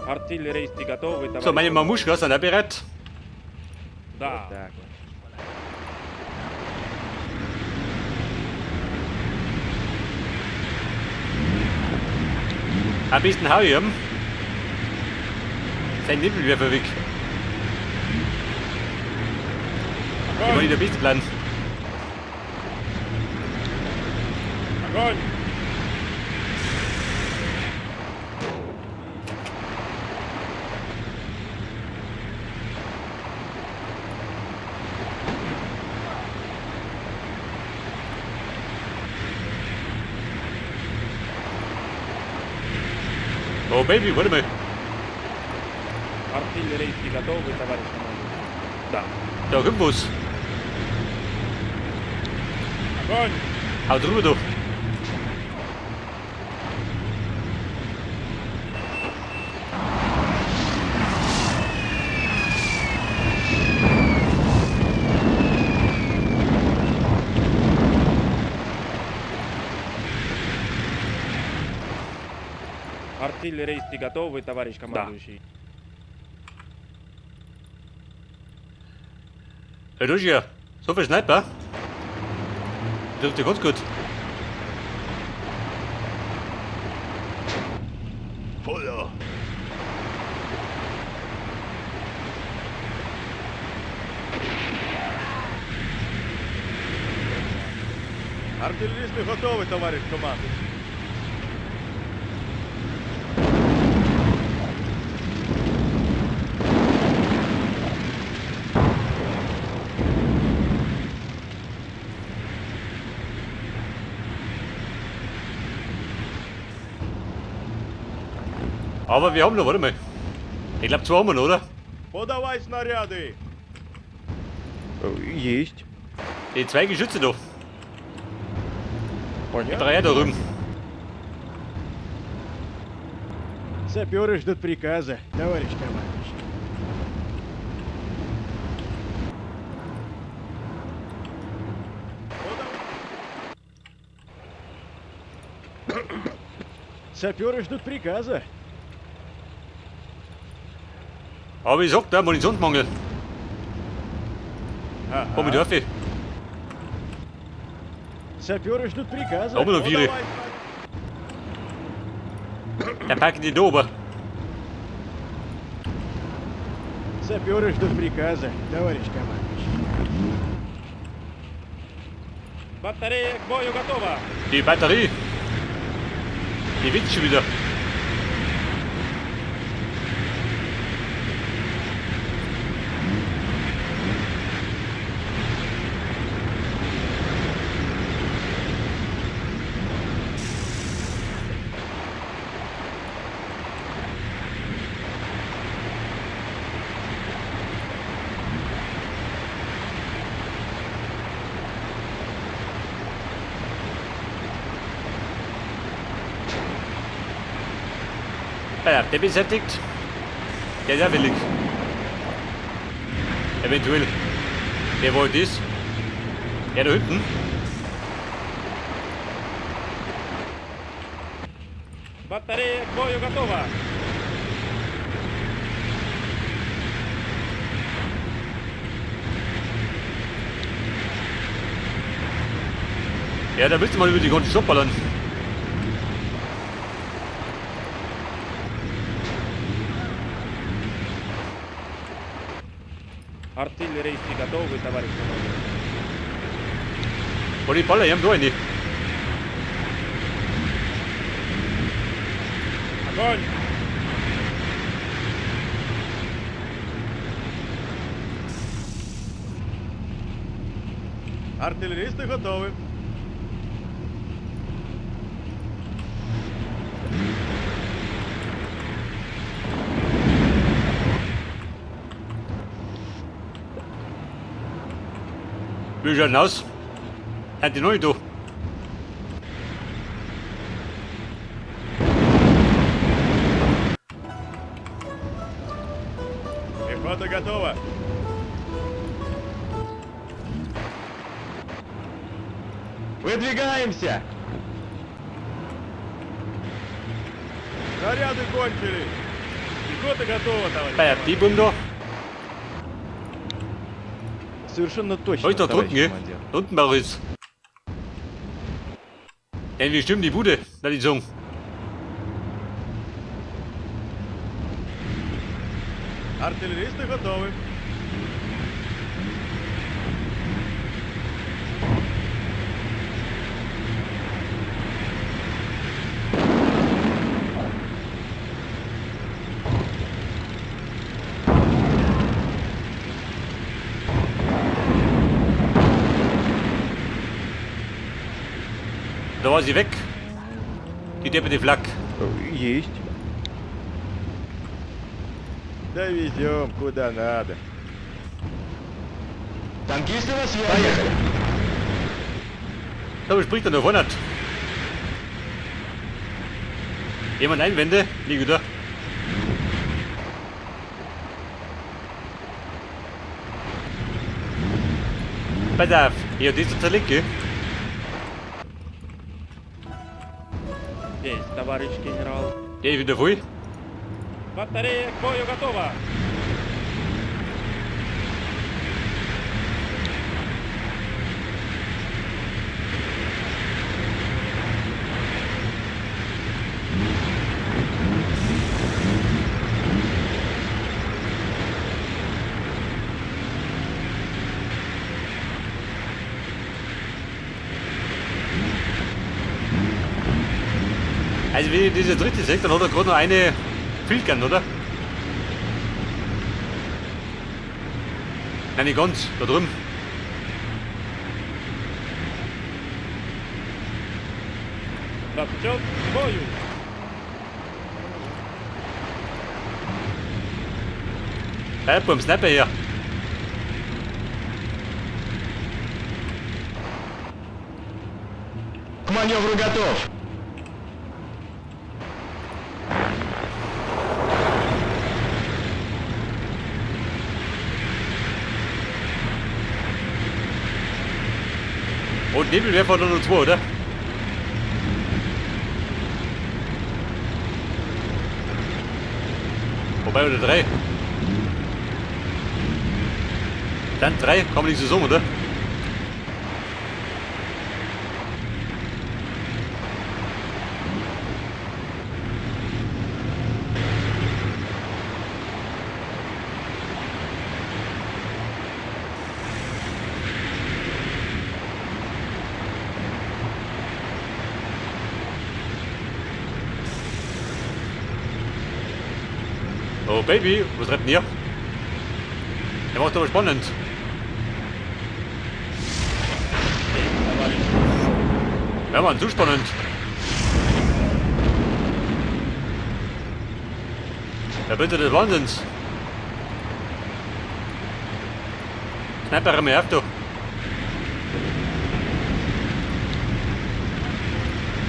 Артиллеристы готовы, товарищ. So, meine Mamuschkas sind auch bereit. Да. Вот так вот. Am besten hau ich ihm. Sein Nippelwerfer weg. Ich wollte Огонь! der Beste bleiben. Огонь! Oh Baby, warte mal. Артиллеристы готовы, товарищ командующий. Да. Da kommt was. Огонь! Hau drüber da. Артиллеристы готовы, товарищ командующий. Hey, du hier. So viel Sniper. Trifft dich ganz gut. Feuer! Артиллеристы готовы, товарищ командующий. Aber wir haben noch, warte mal. Ich glaube, zwei haben wir noch, oder? Подавай снаряды! Есть. Die zwei Geschütze da. Die Понятно. drei da drüben. Саперы ждут приказа, товарищ командующий. Саперы ждут приказа. Aber ich sag da, Munitionsmangel. Ага. Komm, ich darf ich. Саперы ждут приказа. Da haben wir noch Viere. Подавай снаряды! Dann packen die da oben. Саперы ждут приказа, товарищ командующий. Батарея к бою готова! Die Batterie. Die winkt schon wieder. Ja, der besättigt. Der ist ja willig. Eventuell. Wer wollte das? Ja, da hinten. Батарея к бою готова! Ja, da müsste man über die ganze Stadt ballern. Артиллеристы готовы, товарищ командующий. Und die Baller, die haben da eine. Огонь! Артиллеристы готовы. Wie schaut denn aus? Hat die noch nicht da? Пехота готова. Выдвигаемся! Снаряды кончились. Пехота готова, товарищ Bei командир. die Bum da. Совершенно точно, Soll ich da товарищ drücken, gell? командир. Da unten war es. Denn wir stimmen die Bude, na die Zung. Артилеристи готові. Da war sie weg. Die depperte Flak. Есть. Довезем куда надо. Танкисты на связи. Поехали. Da spricht er noch 100. Jemand Einwände? Liege da. Pass auf, hier, die ist zur linke. Есть, товарищ генерал. Der ist wieder voll. Батарея к бою готова. Also wenn ich diese dritte sehe, dann hat er gerade noch eine Filtern, oder? Nein, nicht ganz, da drüben. Расчет к бою. Bleib beim Sniper hier. К маневру готов. Und Nebelwerfer hat er nur zwei, oder? Wobei, oder drei. Dann drei, kommen nicht zusammen, oder? Oh Baby, was treibt denn hier? Der macht aber spannend. Есть, товарищ генерал. Ja Mann, zu spannend. Ja bitte des Wahnsinns. Sniper mir auf, du.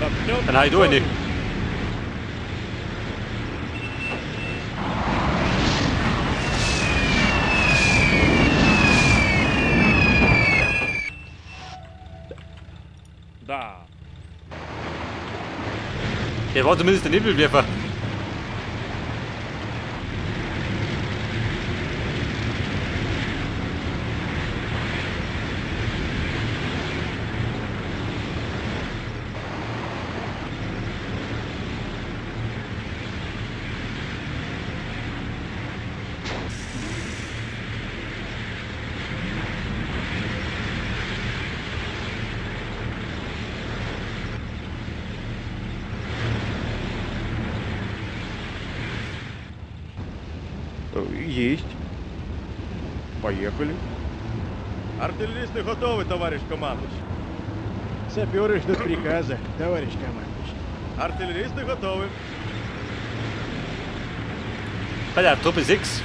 Расчет Dann hau ich к da бою. eine. Да. Der war zumindest der Nebelwerfer. Есть. Поехали. Артилеристи готові, товариш командуючий. Саперы ждут приказа, товарищ командующий. Артилеристи готові. Pass auf, Truppe 6.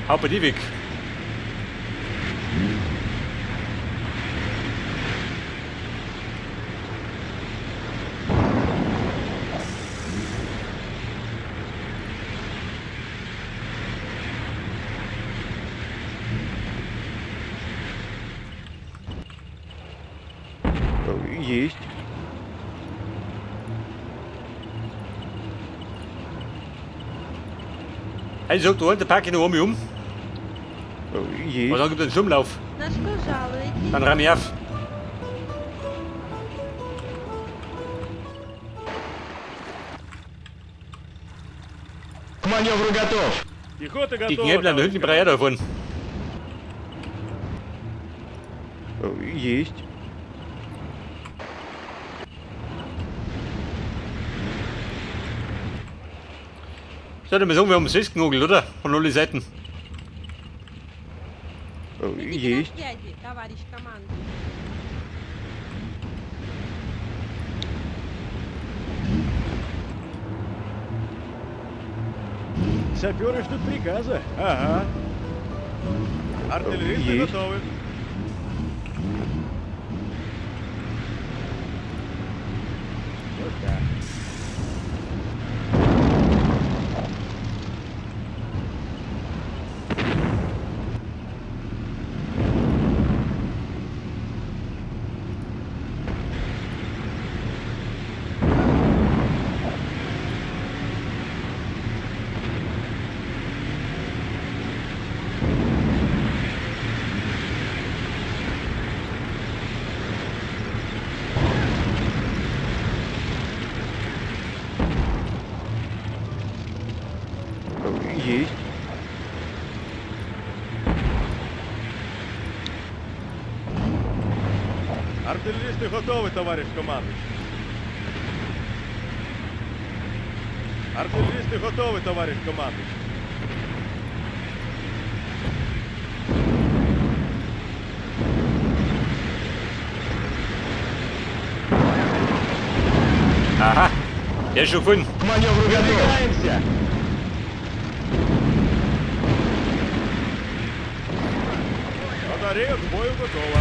Hau bei die weg. Есть. Also, da hinten packe ich noch einmal um. Есть. Und dann gibt es einen Sturmlauf. На что жалуетесь? Dann räum ich auf. К маневру готов. Пехота Die готова, Knäbel da товарищ hinten brauche ich davon. Есть. Sollte man sagen, wir haben es festgenagelt, oder? Von allen Seiten. Идите Есть. на связи, товарищ командующий. Саперы ждут приказа. Ага. Артиллеристы Есть. готовы. Вот так. Есть. Артиллеристы готовы, товарищ командующий. Артиллеристы готовы, товарищ командующий. Aha. Der ist schon gefunden. К маневру готов. Выдвигаемся! Батарея к бою готова.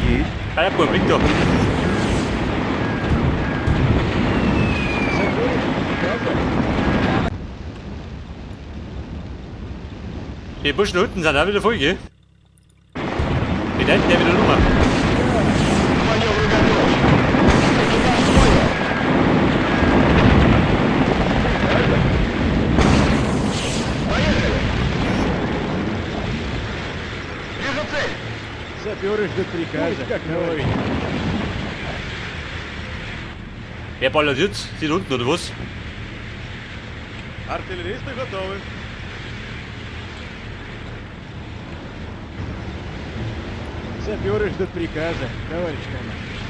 Есть. Ah, ich hab einen Blick da. Саперы ждут приказа. Die Burschen da unten sind auch wieder voll, gell? Mit hinten der wieder Nummer. К маневру готов. Экипаж понял. Поехали. Вижу цель. Саперы ждут приказа. Как новенький. Wer ballert jetzt? Sie da unten, oder was? Артиллеристы готовы. Саперы ждут приказа, товарищ командующий.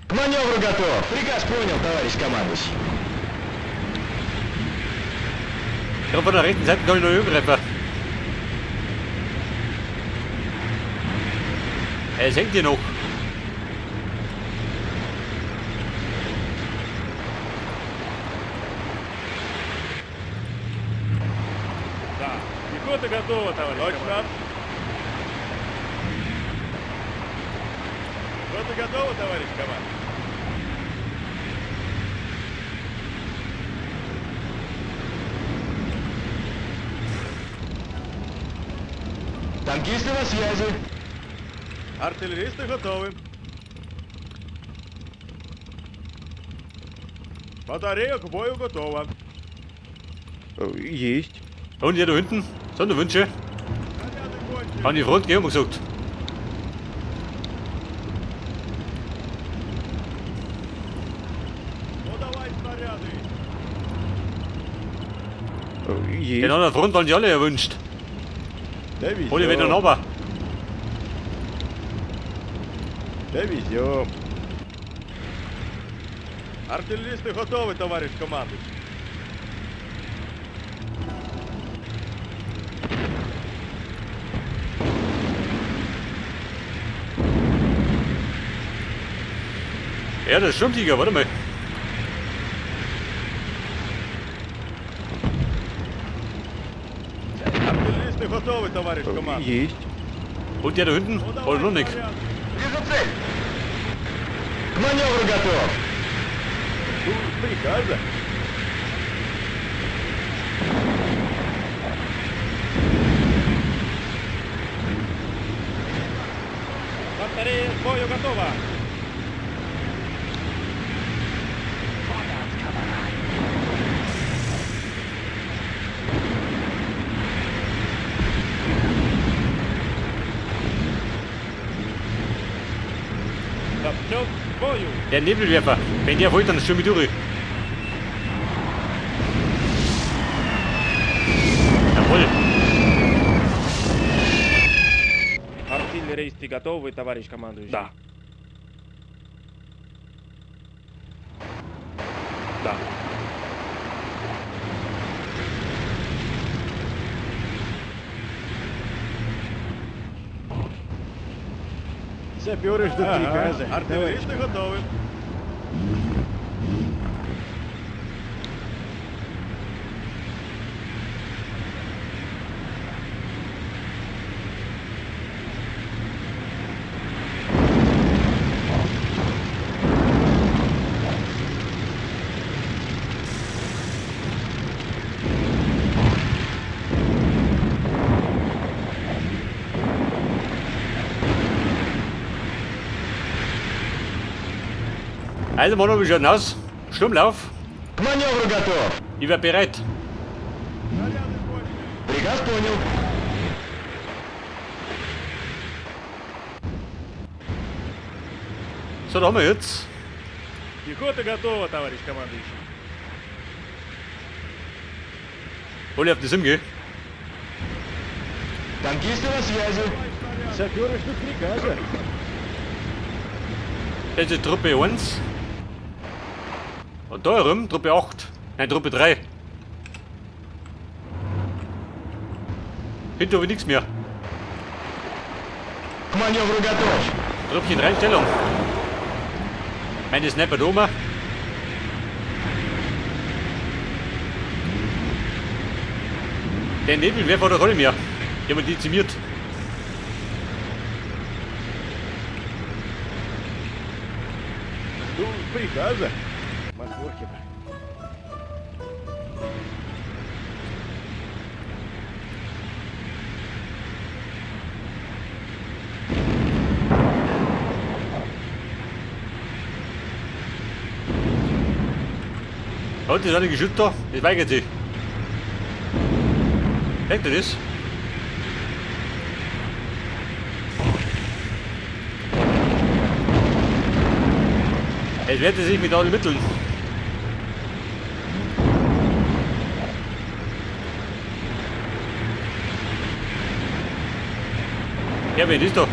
К маневру готов. Приказ понял, товарищ командующий. Ja, von der rechten Seite kann ich noch angreifen. Es hängt hier noch. Да. Пехота готова, товарищ Точно. командующий. Пехота готова, товарищ командующий. Танкисты на связи. Артиллеристы готовы. Батарея к бою готова. Есть. Und hier da hinten, Sonderwünsche. Снаряды кончились. An die Front gehen, haben wir gesagt. Подавай снаряды. Есть. Den anderen Front waren die alle erwünscht. Довезем. Hol ich wieder runter. Довезем. Артиллеристы готовы, товарищ командующий. Ja, das ist Sturmtiger, warte mal. Артиллеристы готовы, товарищ командующий. Есть. Und der da hinten? Подавай Oder noch nicht? снаряды. Вижу цель. К маневру готов. Жду приказа. Батарея к бою готова. Топчет к бою! Der Nebelwerfer. Wenn der wollt, dann stürm ich durch. Jawohl. Артиллеристы готовы, товарищ командующий? Да. Да. Саперы ждут приказа, товарищ. Артилеристи готові. Also, Manu, wie schaut denn aus? Sturmlauf. К маневру готов. Ich wär bereit. Снаряди кончились. Приказ понял. So, da haben wir jetzt. Пехота готова, товарищ командующий. Alle auf die Sim, gell? Танкисты на связи. Саперы ждут приказа. Das ist Truppe 1. Und da herum Truppe 8. Nein, Truppe 3. Hinter habe ich nichts mehr. К маневру готов. Truppchen 3 in Stellung. Meine Sniper da oben. Der Nebelwerfer hat doch alle mehr. Die haben ihn dezimiert. Жду приказа. Махорки бы. Hat das eine geschützt da? Das weigert sich. Merkt ihr das? Es wehrte sich mit allen Mitteln. Ja, wer ist doch?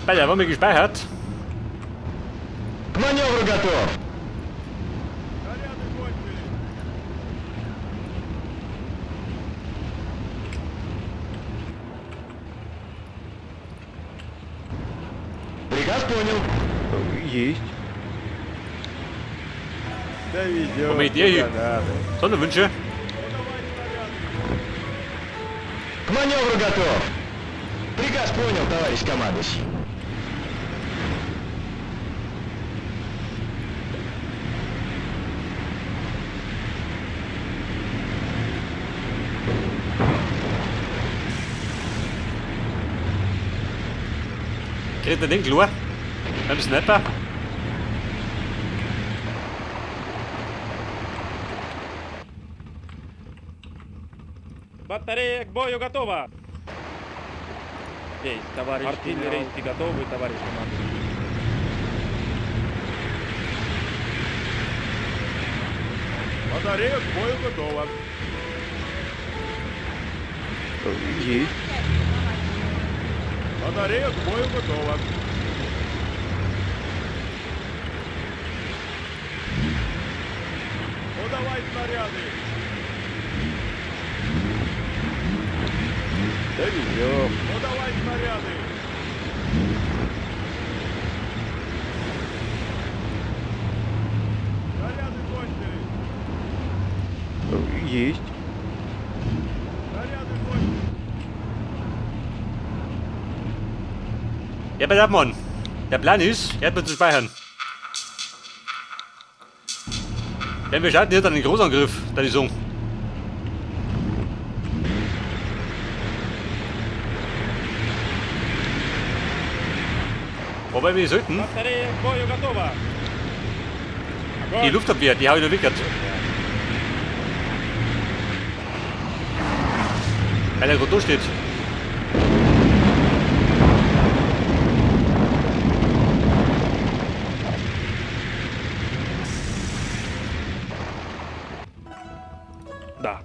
Bei der haben wir gespeichert. К маневру готов. Снаряди кончились. Приказ понял. Есть. Довезем. Wo mit dir hier? куда надо. Sonderwünsche. К маневру готов. Приказ понял, товарищ командующий. Kriegt er den klar? Beim Sniper? Батарея к бою готова! Есть, товарищ Артиллеристы готовы, товарищ командующий. Батарея к бою готова. Есть. Батарея к бою готова. Подавай снаряды. Довезем. Подавай снаряды. Снаряды кончились. Есть. Снаряды кончились. Ja, pass auf, Mann. Der Plan ist, erstmal zu speichern. Denn wir starten jetzt einen Großangriff, da die Song. Wobei wir sollten. Батарея к бою готова. Die Огонь! Luftabwehr, die habe ich noch wickert. Weil er gerade da steht. Да.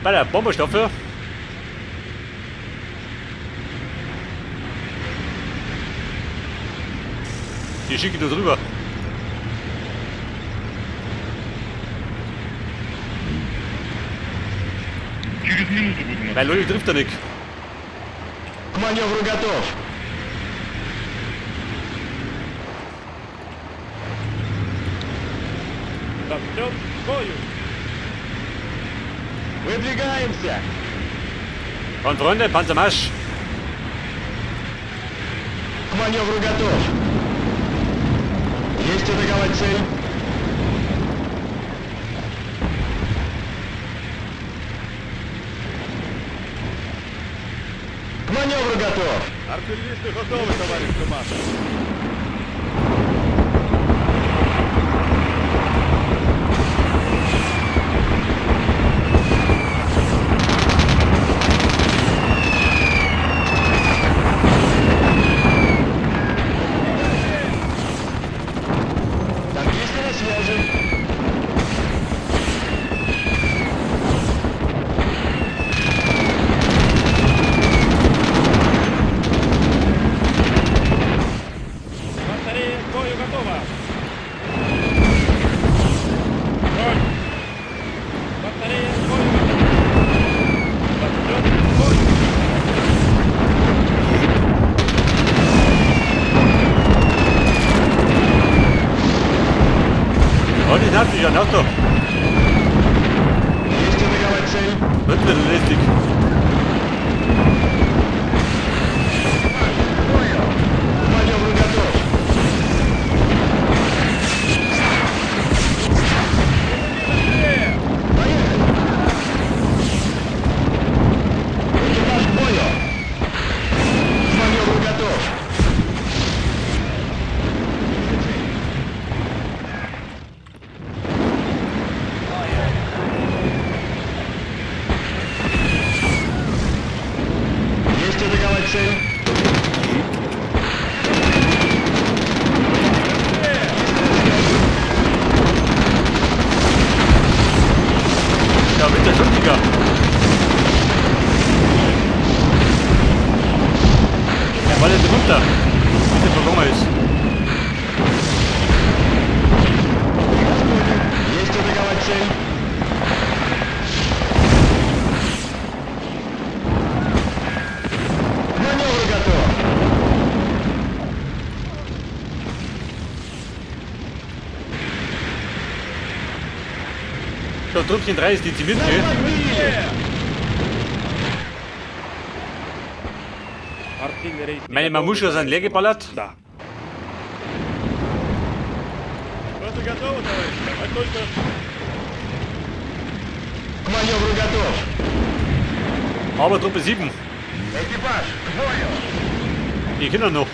Bei der Bomberstoffe. Die schicke ich nur drüber. Через минуту буду на Weil Leute trifft er nicht. К маневру готов. Подъем к бою! Выдвигаемся. Und Freunde, Panzermarsch. К маневру готов. Есть атаковать цель. К маневру готов. Артиллеристы готовы, товарищ командующий. Танкисты на связи. Батарея к бою готова! Огонь! Батарея к бою готова! Подъем к бою! Und die hat sich ein Auto. Есть атаковать цель. Wird mir lästig. К маневру готов. Поехали. Экипаж к бою. К маневру готов. Есть атаковать цель. Da wird der Schuldiger. Er war nicht runter. Bis er vergangen ist. Есть атаковать цель. К маневру готов. So, Trüppchen 3 ist dezimiert, gell? Артиллерийцы Meine готовы, Mamuschas sind товарищ leer geballert. Да. Рота готова, товарищ командующий? Так точно. К маневру готов. Aber Truppe 7. Экипаж, к бою! Die Kinder noch.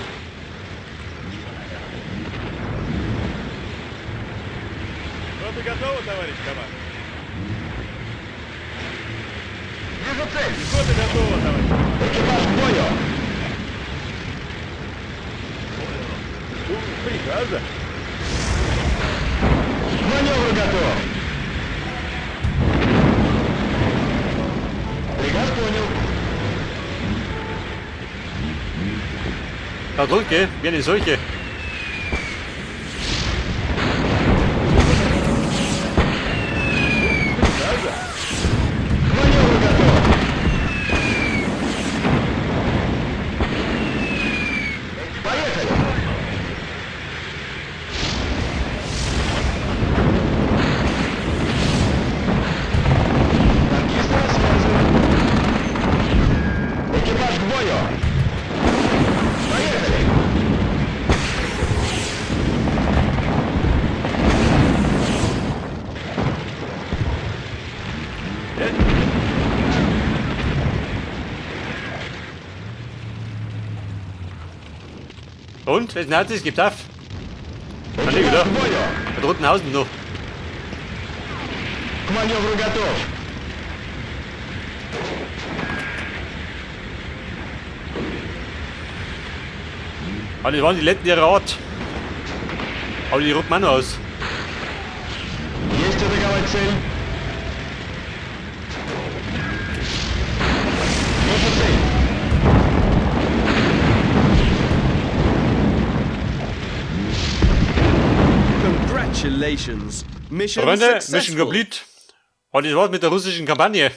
Рота готова, товарищ командующий? Вижу цель! Пехота готова, товарищ командующий. Экипаж к бою! Жду приказа. К маневру готов! Приказ понял. Da drückt, gell? Wie eine Seuche. К маневру готов! Поехали! Танкисты на связи. Экипаж к бою! Поехали! Und? Welchen Nazis gibt auf? Dann lieg wieder. К бою! Mit Rotenhausen noch. К маневру готов! Aber die waren die letzten ihrer Art. Aber die rotten auch noch aus. Есть атаковать цель! Вижу цель! Congratulations. Mission Freunde, successful. Mission complete. Und das war's mit der russischen Kampagne.